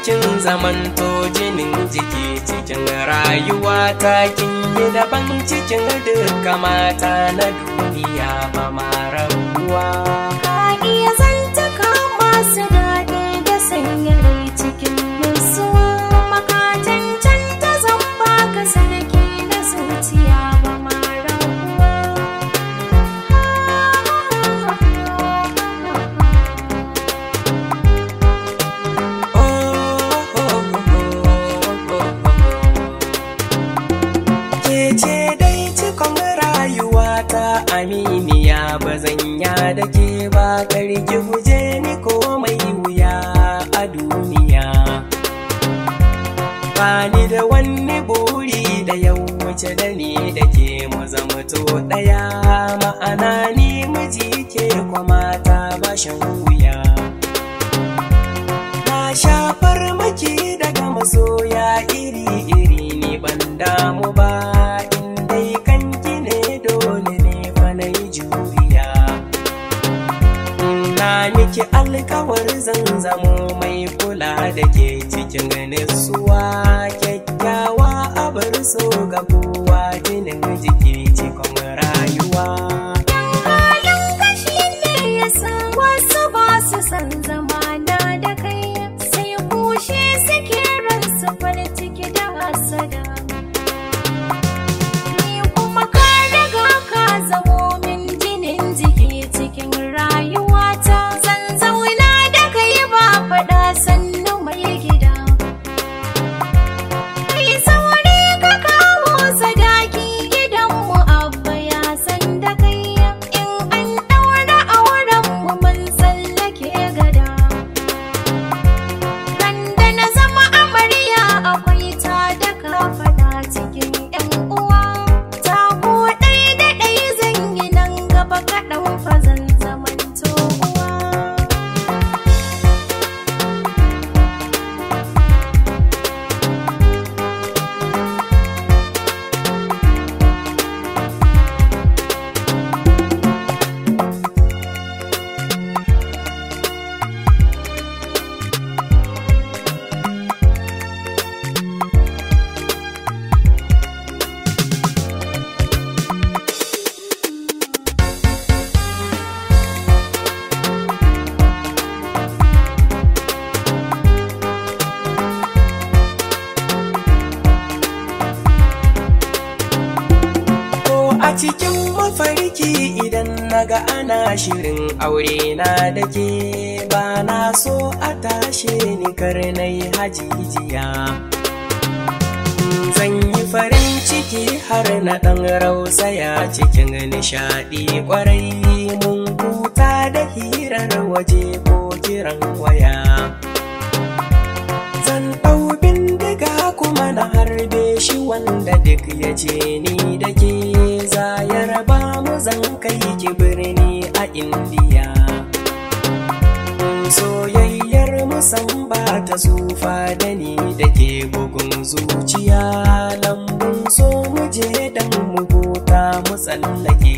Kin zamanto jinin jiki cikin rayuwa ta, kin yi daban cikin duka mata na duniya ba ma rabuwa. Ka iya zantaka masu daɗi da sanya rai cikin nutsuwa, maka cancanta zan baka sarki na zuciya ba ma rabuwa. Ke ce dai cikon rayuwata aminiya, ba zan ya da ke ba, karki guje ni komai wuya a duniya. Bani da wani buri da ya wuce da ni da ke mu zamto ɗaya, ma'ana ni miji ke kwa mata ba shan wuya. Na shafar maki daga masoya iri-iri, ni ban damu ba, in dai kanki ne dole ne fa na yi juriya. Na miki alkawar zan zamo mai kula da ke cikin nutsuwa, kyakkyawa abar so ga kowa, jinin jiki cikon rayuwa. Halin kashi ne ya sa wasu ba su san zamana da kai, sai kushe suke ransu farin ciki da hasada. Ni kuma ka riga ka zamo min jinin jiki cikin rayuwata, zan zauna da kai ba faɗa sannu mai gida. Kai sauri ka kawo sadaki gidanmu, abba ya san da kai, in an ɗaura aurenmu mun tsallake gada. Randa na zama amarya akwai ta da ka faɗa cikin 'yan uwa, ta ko ɗai da ɗai zan yi nan gaba kaɗan fa zan zamanto uwa. Ko a cikin mafarki idan naga ana shirin aure na da ke, ba na so a tashe ni kar na yi hajijiya. Zan yi farin ciki har na ɗan rausaya cikin nishaɗi ƙwarai, mun huta da hirar waje ko kiran waya. Zan ɗau bindiga kuma na harbe shi wanda duk ya ce ni da ke za ya raba mu, zan kai ki birni a Indiya. Soyayyar musan ba ta tsufa da ni da ke bugun zuciya, lambun so mu je dan mu huta mu tsallake